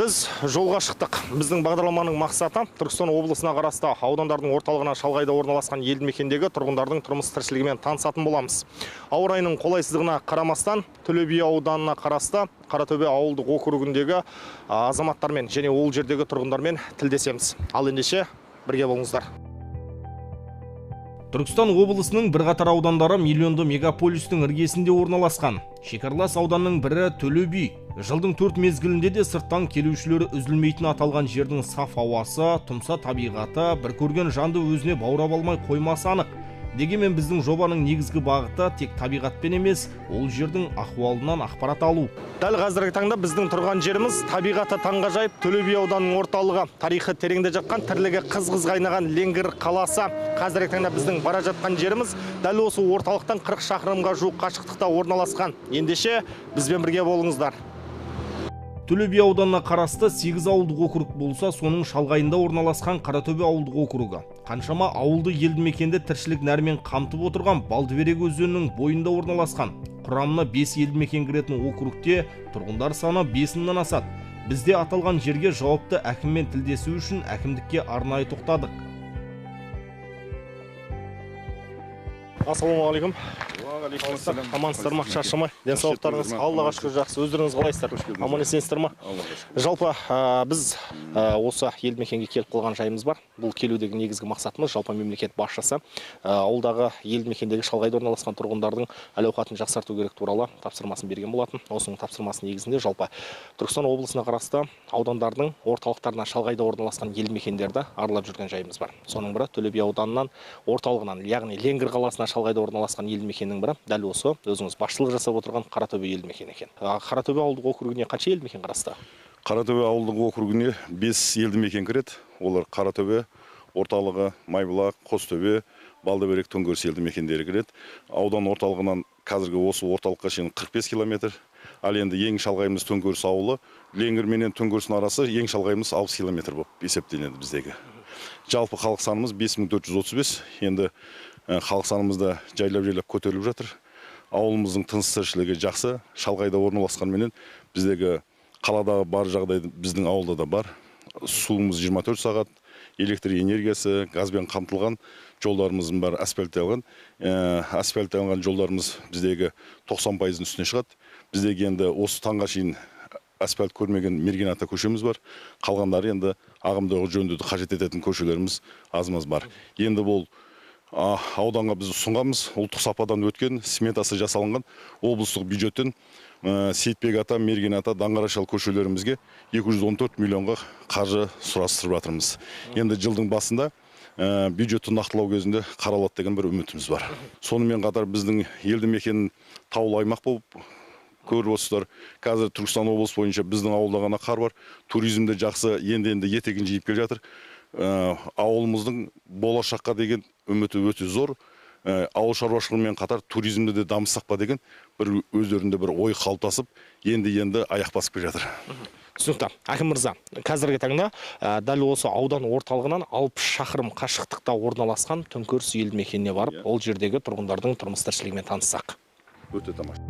Біз жолға шықтық. Біздің бағдарламаның мақсаты Түркістан облысына қарасты аудандардың орталығына шалғайда орналасқан елді мекендегі тұрғындардың тұрмыс тіршілігімен танысатын боламыз. Ауа райының қолайсыздығына қарамастан Төле би ауданына қарасты Қаратөбе ауылдық округіндегі азаматтармен және ол жердегі тұрғындармен тілдесеміз. Ал ендеше бірге болыңыздар. Түркістан облысының бірқатар аудандары миллионды мегаполистің іргесінде орналасқан. Шекаралас ауданның бірі Төле би. Жылдың 4 мезгілінде де сырттан келушілері үзілмейтін аталған жердің саф ауасы, тұмса табиғаты бір көрген жанды өзіне баурап алмай қоймасы анық. Дегенмен біздің жобаның негізгі бағыты тек табиғатпен емес, ол жердің ахуалынан ақпарат алу. Дәл қазіргі таңда біздің тұрған жеріміз табиғаты таңғажайып Төле би ауданының орталығы, тарихы тереңде жатқан, тірлігі қыз-қыз қайнаған Ленгір қаласы. Қазіргі таңда біздің бара жатқан жеріміз дәл осы орталықтан 40 шақырымға жуық қашықтықта орналасқан. Ендеше бізбен бірге болыңыздар. Төле би ауданына қарасты 8 ауылдық округ болса, соның шалғайында орналасқан Қаратөбе ауылдық округі. Қаншама ауылды елді мекенді тіршілік нәрімен қамтып отырған Балдыберек өзенінің бойында орналасқан. Құрамына 5 елді мекен кіретін округте тұрғындар саны 5 мыңнан асады. Бізде аталған жерге жауапты әкіммен тілдесу үшін әкімдікке арнайы тоқтадық. Ассалаумағалейкум. Амансыздар ма, шаршамай, денсаулықтарыңыз Аллаға шүкір жақсы. Өздеріңіз қалайсыздар? Аман есенсіздер ма? Жалпы біз осы елді мекенге келіп қалған жайымыз бар. Бұл келудегі негізгі мақсатымыз жалпы мемлекет басшысы ауылдағы елді мекендегі шалғайда орналасқан тұрғындардың әл-ауқатын жақсарту керек туралы тапсырмасын берген болатын. Осының тапсырмасы негізінде жалпы Түркістан облысына қарасты аудандардың орталықтарына шалғайда орналасқан елді мекендерді аралап жүрген жайымыз бар. Соның бірі Төле би ауданынан орталығынан, яғни Ленгір қаласына шалғайда орналасқан елді мекеннің бірі дәл осы өзіңіз басшылық жасап отырған Қаратөбе елді мекені екен. Қаратөбе ауылдық округіне қанша елді мекен қарасты? Қаратөбе ауылдық округіне 5 елді мекен кіреді. Олар Қаратөбе орталығы, Майбұлақ, Қостөбе, Балдыберек, Төңкеріс елді мекендері кіреді. Аудан орталығынан қазіргі осы орталыққа шейін 45 километр. Ал енді ең шалғайымыз Төңкеріс ауылы. Ленгір менен Төңкерістің арасы ең шалғайымыз 60 километр болып есептелінеді біздегі. Жалпы халық санымыз 5435. Енді халық санымыз да жайлап-жайлап көтеріліп жатыр. Ауылымыздың тыныс тіршілігі жақсы. Шалғайда орналасқанменен біздегі қаладағы бар жағдай біздің ауылда да бар. Суымыз 24 сағат, электр энергиясы, газбен қамтылған, жолдарымыздың бәрі асфальтталған. Асфальтталған жолдарымыз біздегі 90%-ның үстіне шығады. Біздегі енді осы таңға шейін асфальт көрмеген Мерген ата көшеміз бар. Қалғандары енді ағымдағы жөндеуді қажет ететін көшелеріміз аз-маз бар. Енді бұл ауданға біз ұсынғанбыз, ұлттық сападан өткен, сметасы жасалынған облыстық бюджеттен Сейітбек ата, Мерген ата, Даңғарашал көшелерімізге 214 миллионға қаржы сұрастырып жатырмыз. Енді жылдың басында бюджетті нақтылау кезінде қаралады деген бір үмітіміз бар. Сонымен қатар біздің елді мекен таулы аймақ болып көріп отырсыздар. Қазір Түркістан облысы бойынша біздің ауылда ғана қар бар. Туризм де жақсы, енді-енді етегін жиып келе жатыр. Ауылымыздың болашаққа деген үміті өте зор. Ауыл шаруашылығымен қатар туризмді де дамытсақ па деген бір өздерінде бір ой қалыптасып, енді-енді аяқ басып келе жатыр. Түсінікті. Әкім мырза, қазіргі таңда дәл осы аудан орталығынан 60 шақырым қашықтықта орналасқан Төңкеріс елді мекеніне барып, ол жердегі тұрғындардың тұрмыс тіршілігімен таныссақ. Өте тамаша.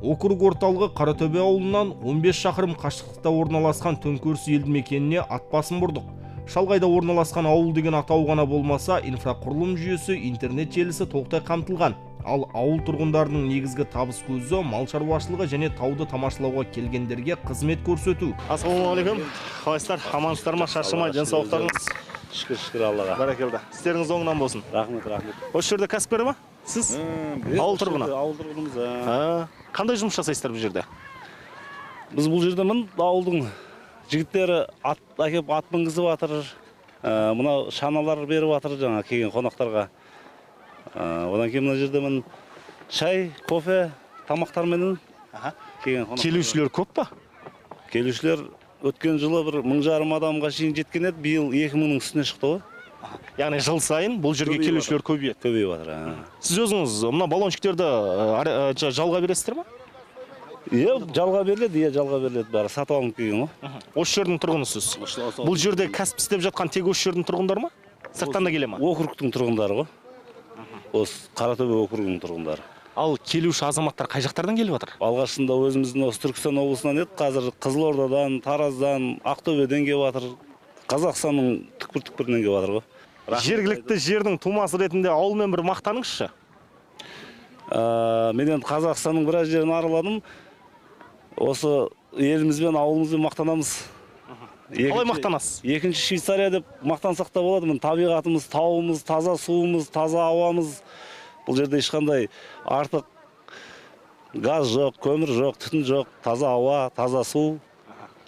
Округ орталығы Қаратөбе ауылынан 15 шақырым қашықтықта орналасқан Төңкеріс елді мекеніне ат басын бұрдық. Шалғайда орналасқан ауыл деген атау ғана болмаса, инфрақұрылым жүйесі, интернет желісі толықтай қамтылған. Ал ауыл тұрғындарының негізгі табыс көзі мал шаруашылығы және тауды тамашалауға келгендерге қызмет көрсету. Ассалаумағалейкум. Қалайсыздар? Амансыздар ма? Шаршамай, денсаулықтарыңыз? Шүкір, шүкір Аллаға. Бәрекелді. Істеріңіз оңынан болсын. Рахмет, рахмет. Осы жерде кәсіпкер ма? Сіз? Ауыл тұрғыны? Ауыл тұрғынымыз. Қандай жұмыс жасайсыздар бұл жерде? Біз бұл жерде ауылдың жігіттері ат әкеп ат мінгізіп жатыр. Мынау шаналар беріп жатыр жаңа келген қонақтарға. Одан кейін мына жерде мін шай, кофе, тамақтарменен келген қонақтар. Келушілер көп па? Келушілер өткен жылы бір 1500 адамға шейін жеткен еді, биыл 2000-ның үстіне шықты ғой. Яғни жыл сайын бұл жерге келушілер көбейеді. Көбейіп жатыр. Сіз өзіңіз мына баллончиктерді жалға бересіздер ма? Иә, жалға беріледі, иә, жалға беріледі, бәрі сатып алынып келген ғой. Осы жердің тұрғынысыз. Бұл жерде кәсіп істеп жатқан тек осы жердің тұрғындары ма? Сырттан да келе ма? Округтың тұрғындары ғой. Осы Қаратөбе округінің тұрғындары. Ал келуші азаматтар қай жақтардан келіп жатыр? Алғашында өзіміздің осы Түркістан облысынан еді, қазір Қызылордадан, Тараздан, Ақтөбеден келіп жатыр. Қазақстанның түкпір-түкпірінен келіп жатыр ғой. Жергілікті жердің тумасы ретінде ауылмен бір мақтаныңызшы. Мен енді Қазақстанның біраз жерін араладым. Осы елімізбен, ауылымызбен мақтанамыз. Қалай мақтанасыз? Екінші Швейцария деп мақтансақ та болады. Міне табиғатымыз, тауымыз, таза суымыз, таза ауамыз. Бұл жерде ешқандай артық газ жоқ, көмір жоқ, түтін жоқ, таза ауа, таза су.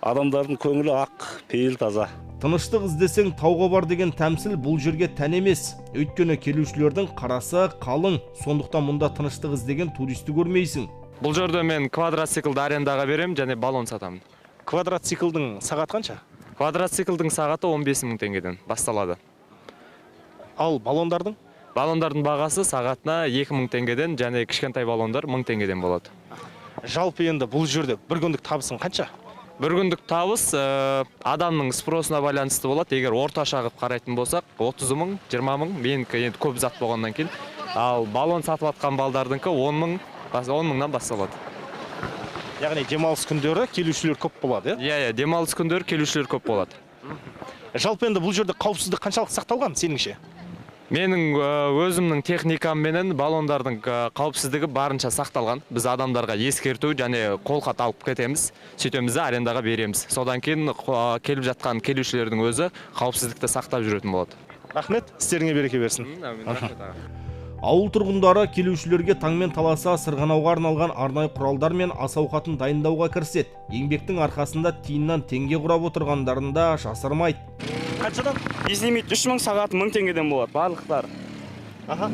Адамдардың көңілі ақ, пейіл таза. Тыныштық іздесең тауға бар деген тәмсіл бұл жерге тән емес. Өйткені келушілердің қарасы қалың, сондықтан мұнда тыныштық іздеген туристі көрмейсің. Бұл жерде мен квадроциклді арендаға беремін және баллон сатамын. Квадроциклдің сағаты қанша? Квадроциклдің сағаты 15 мың теңгеден басталады. Ал баллондардың? Баллондардың бағасы сағатына 2 мың теңгеден және кішкентай баллондар 1000 теңгеден болады. Жалпы енді бұл жерде бір күндік табысың қанша? Бір күндік табыс адамның спросына байланысты болады. Егер орташа қылып қарайтын болсақ, 30 мың, 20 мың, менікі енді көп зат болғаннан кейін. Ал баллон сатып жатқан балдардыңкі 10 мың, 10 мыңнан басталады. Яғни демалыс күндері келушілер көп болады, иә? Иә, иә, демалыс күндері келушілер көп болады. Жалпы енді бұл жерде қауіпсіздік қаншалықты сақталған сеніңше? Менің өзімнің техникамменен баллондардың қауіпсіздігі барынша сақталған. Біз адамдарға ескерту және қолхат алып кетеміз, сөйтеміз де арендаға береміз. Содан кейін келіп жатқан келушілердің өзі қауіпсіздікті сақтап жүретін болады. Рахмет, істеріңе береке берсін. Рахмет аға. Ауыл тұрғындары келушілерге таңмен таласа сырғанауға арналған арнайы құралдар мен ас ауқатын дайындауға кіріседі. Еңбектің арқасында тиыннан теңге құрап отырғандарын да жасырмайды. Қаншадан? Безлимит 3 мың, сағат 1000 теңгеден болады, барлықтары. Аха.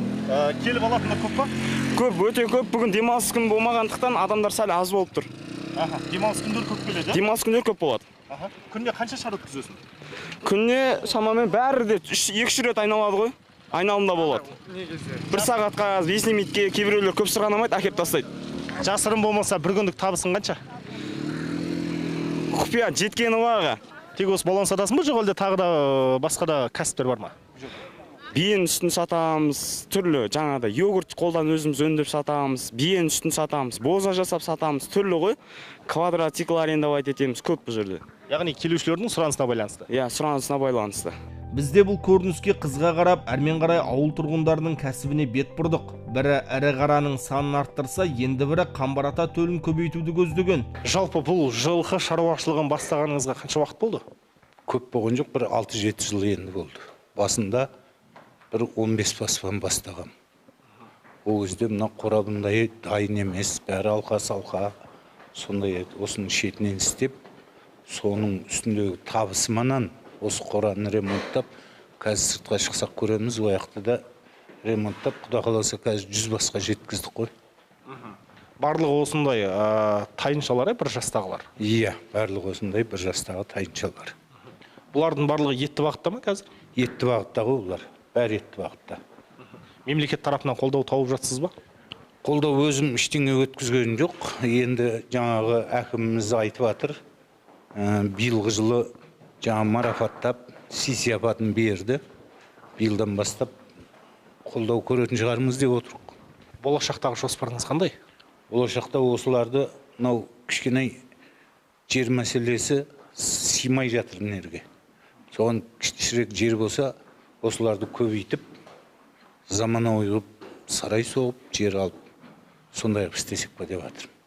Келіп алатындар көп па? Көп, өте көп. Бүгін демалыс күні болмағандықтан адамдар сәл аз болып тұр. Аха. Демалыс күндері көп келеді, иә? Демалыс күндері көп болады. Аха. Күніне қанша шар өткізесің? Күніне шамамен бәрі де 2-3 рет айналады ғой. Айналымда болады. Бір сағатқа безлимитке кейбіреулер көп сырғанамайды, әкеп тастайды. Жасырын болмаса бір күндік табысың қанша? Құпия жеткені бар аға. Тек осы баллон сатасың ба, жоқ әлде тағы да басқа да кәсіптер бар ма? Биенің сүтін сатамыз, түрлі жаңағыдай йогурт қолдан өзіміз өндіріп сатамыз, биенің сүтін сатамыз, боза жасап сатамыз, түрлі ғой. Квадроцикл арендовать етеміз, көп бұл жерде. Яғни келушілердің сұранысына байланысты. Иә, сұранысына байланысты. Бізде бұл көрініске қызыға қарап, әрмен қарай ауыл тұрғындарының кәсібіне бет бұрдық. Бірі ірі қараның санын арттырса, енді бірі қамбар ата төлін көбейтуді көздеген. Жалпы бұл жылқы шаруашылығын бастағаныңызға қанша уақыт болды? Көп болған жоқ, бір 6-7 жыл енді болды. Басында бір 15 баспан бастағам. Ол кезде мына қорабындай дайын емес, бәрі алқа-салқа. Сондай еді, осының шетінен істеп, соның үстіндегі табысыманан осы қораны ремонттап, қазір сыртқа шықсақ көреміз, ол жақта да ремонттап, құда қаласа қазір 100 басқа жеткіздік қой. Барлығы осындай тайыншалар, бір жастағылар? Иә, барлығы осындай бір жастағы тайыншалар. Бұлардың барлығы етті бағытта ма қазір? Етті бағытта ғой бұлар, бәрі етті бағытта. Мемлекет тарапынан қолдау тауып жатсыз ба? Қолдау өзім ештеңе өткізген жоқ. Енді жаңағы әкіміміз айтып жатыр, биылғы жылы жаңа марафаттап, сый-сияпатын берді. Биылдан бастап қолдау көретін шығармыз деп отырмық. Болашақтағы жоспарыңыз қандай? Болашақта осыларды мынау кішкене жер мәселесі сыймай жатыр мына жерге. Соған кішірек жер болса, осыларды көбейтіп, заманауи қылып сарай соғып, жер алып, сондай қылып істесек па деп жатырмын.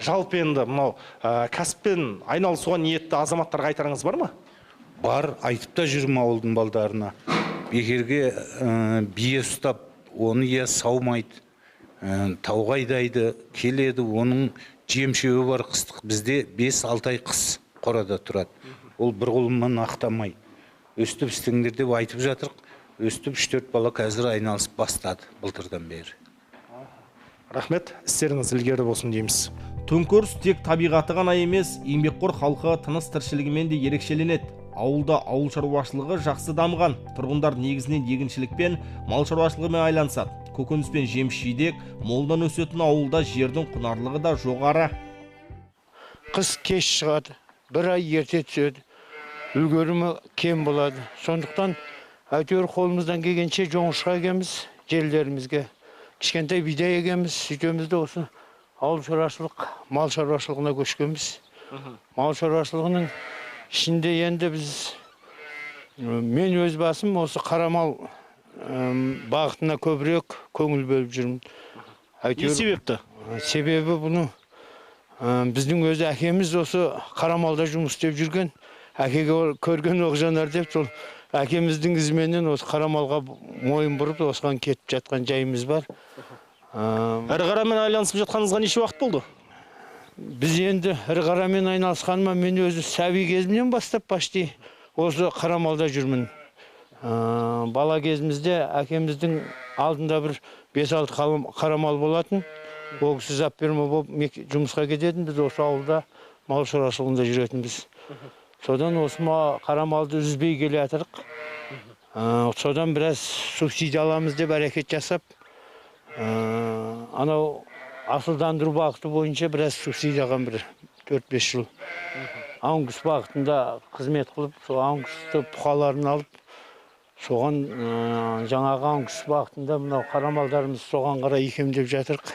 Жалпы енді мынау кәсіппен айналысуға ниетті азаматтарға айтарыңыз бар ма? Бар, айтып та жүрмін ауылдың балдарына. Бекерге бие ұстап, оны я саумайды, тауға айдайды, келеді, оның жемшеуі бар қыстық. Бізде 5-6 ай қыс қорада тұрады. Ол бір қолымнан ақтамайды. Өстіп істеңдер деп айтып жатырық. Өстіп 3-4 бала қазір айналысып бастады былтырдан бері. Рахмет, істеріңіз ілгері болсын дейміз. Төңкеріс тек табиғаты ғана емес, еңбекқор халқы тыныс тіршілігімен де ерекшеленеді. Ауылда ауыл шаруашылығы жақсы дамыған. Тұрғындар негізінен егіншілікпен, мал шаруашылығымен айланысады. Көкөніс пен жеміс-жидек молдан өсетін ауылда жердің құнарлығы да жоғары. Қыс кеш шығады, бір ай ерте түседі, үлгерімі кем болады. Сондықтан әйтеуір қолымыздан келгенше жоңышқа егеміз жерлерімізге. Кішкентай бидай егеміз, сөйтеміз де осы ауыл шаруашылық, мал шаруашылығына көшкенбіз. Мал шаруашылығының ішінде енді біз, мен өз басым осы қара мал бағытына көбірек көңіл бөліп жүрмін. Не себепті? Себебі бұны біздің өзі әкеміз осы қара малда жұмыс істеп жүрген, әкеге көрген оқ жанар деп, сол әкеміздің ізіменен осы қара малға мойын бұрып, осыған кетіп жатқан жайымыз бар. Ірі қарамен айналысып жатқаныңызға неше уақыт болды? Біз енді ірі қарамен айналысқаныма мен өзі сәби кезімнен бастап почти осы қара малда жүрмін. Бала кезімізде әкеміздің алдында бір 5-6 қара мал болатын. Ол кісі запферма болып жұмысқа кететін, біз осы ауылда мал шаруашылығында жүретінбіз. Содан осы қара малды үзбей келе жатырық. Содан біраз субсидия аламыз деп әрекет жасап, анау асылдандыру бағыты бойынша біраз субсидия алған, бір 4-5 жыл. Ангус бағытында қызмет қылып, сол ангусты бұқаларын алып, соған жаңағы ангус бағытында мынау қара малдарымыз соған қарай икемдеп жатырық.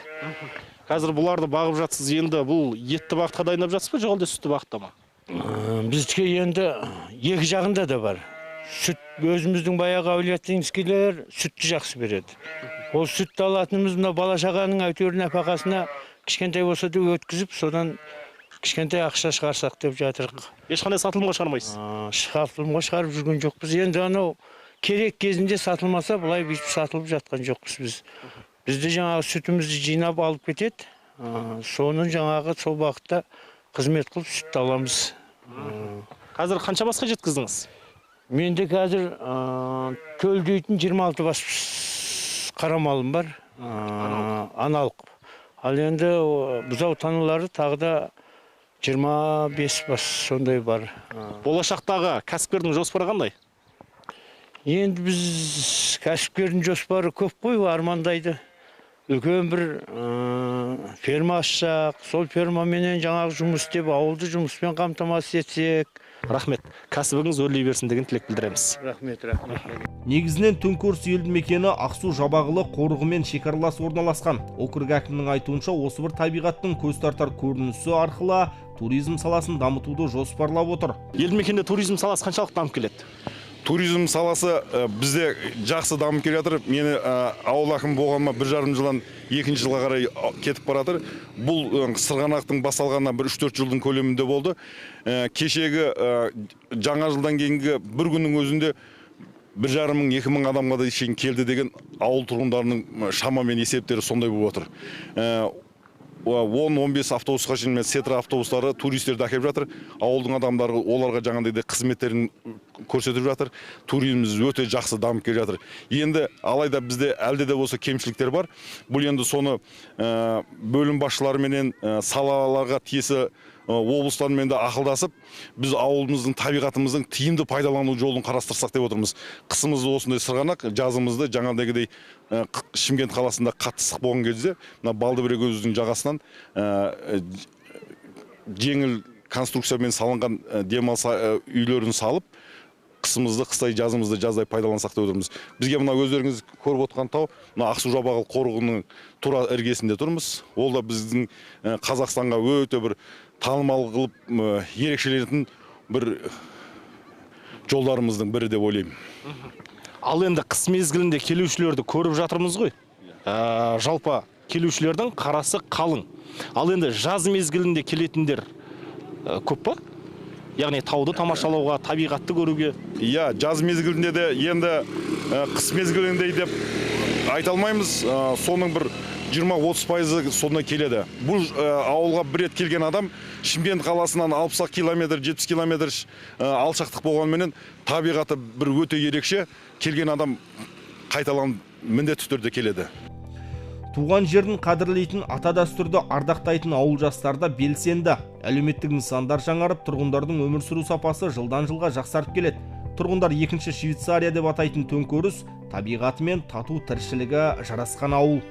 Қазір бұларды бағып жатсыз, енді бұл етті бағытқа дайындап жатсыз ба, жоқ әлде сүтті бағытта ма? Біздікі енді екі жағында да бар. Сүт өзіміздің баяғы әулиетинскийлер сүтті жақсы береді. Ол сүтті алатынымыз мына бала шағаның әйтеуір нәпақасына кішкентай болса да өткізіп, содан кішкентай ақша шығарсақ деп жатырық. Ешқандай сатылымға шығармайсыз? Сатылымға шығарып жүрген жоқпыз. Енді анау керек кезінде сатылмаса, былай бүйтіп сатылып жатқан жоқпыз біз. Бізде жаңағы сүтімізді жинап алып кетеді. Соның жаңағы сол бағытта қызмет қылып сүтті аламыз. Қазір қанша басқа жеткіздіңіз? Менде қазір төлдейтін 26 бас қара малым бар, аналық. Ал енді бұзау таналары тағы да 25 бас сондай бар. Болашақтағы кәсіпкердің жоспары қандай? Енді біз кәсіпкердің жоспары көп қой, армандайды. Үлкен бір ферма ашсақ, сол фермаменен жаңағы жұмыс істеп, ауылды жұмыспен қамтамасыз етсек. Рахмет. Кәсібіңіз өрлей берсін деген тілек білдіреміз. Рахмет, рахмет. Негізінен Төңкөріс елді мекені Ақсу Жабағылы қорығымен шекаралас орналасқан. Округ әкімінің айтуынша, осы бір табиғаттың көз тартар көрінісі арқылы туризм саласын дамытуды жоспарлап отыр. Елді мекенде туризм саласы қаншалықты дамып келеді? Туризм саласы бізде жақсы дамып келе жатыр. Мені ауыл әкімі болғаныма 1,5 жылдан екінші жылға қарай кетіп бара жатыр. Бұл сырғанақтың басталғанына бір 3-4 жылдың көлемінде болды. Кешегі жаңа жылдан кейінгі бір күннің өзінде 1,5 мың, 2 мың адамға да шейін келді деген ауыл тұрғындарының шамамен есептері сондай болып отыр. 10-15 автобусқа шейін сетра автобустары туристерді әкеліп жатыр. Ауылдың адамдары оларға жаңағыдай қызметтерін көрсетіп жатыр. Туризміміз өте жақсы дамып келе жатыр. Енді алайда бізде әлде де болса кемшіліктер бар. Бұл енді соны бөлім басшыларыменен салаларға тиесі облыстармен де ақылдасып, біз ауылымыздың табиғатымыздың тиімді пайдалану жолын қарастырсақ деп отырмыз. Қысымызды осындай сырғанақ, жазымызды жаңағыдегідей Шымкент қаласында қатты ыстық болған кезде мына Балдыбірек өзенінің жағасынан жеңіл конструкциямен салынған демалыс үйлерін салып, қысымызды қыстай, жазымызды жаздай пайдалансақ деп отырмыз. Бізге мына өздеріңіз көріп отырған тау, мына Ақсу Жабағылы қорығының тура іргесінде тұрмыз. Ол да біздің Қазақстанға өте бір танымал қылып ерекшеленетін бір жолдарымыздың бірі деп ойлаймын. Ал енді қыс мезгілінде келушілерді көріп жатырмыз ғой. Жалпы келушілердің қарасы қалың. Ал енді жаз мезгілінде келетіндер көп па? Яғни тауды тамашалауға, табиғатты көруге. Иә, жаз мезгілінде де енді қыс мезгілінде деп айта алмаймыз. Соның бір 20-30% сонда келеді. Бұл ауылға бір рет келген адам Шымкент қаласынан 60 километр, 70 километр алшақтық болғанменен табиғаты бір өте ерекше, келген адам қайталанып міндетті түрде келеді. Туған жерін қадірлейтін, ата дәстүрді ардақтайтын ауыл жастары да белсенді. Әлеуметтік нысандар жаңарып, тұрғындардың өмір сүру сапасы жылдан жылға жақсарып келеді. Тұрғындар екінші Швейцария деп атайтын Төңкөріс табиғаты мен тату тіршілігі жарасқан ауыл.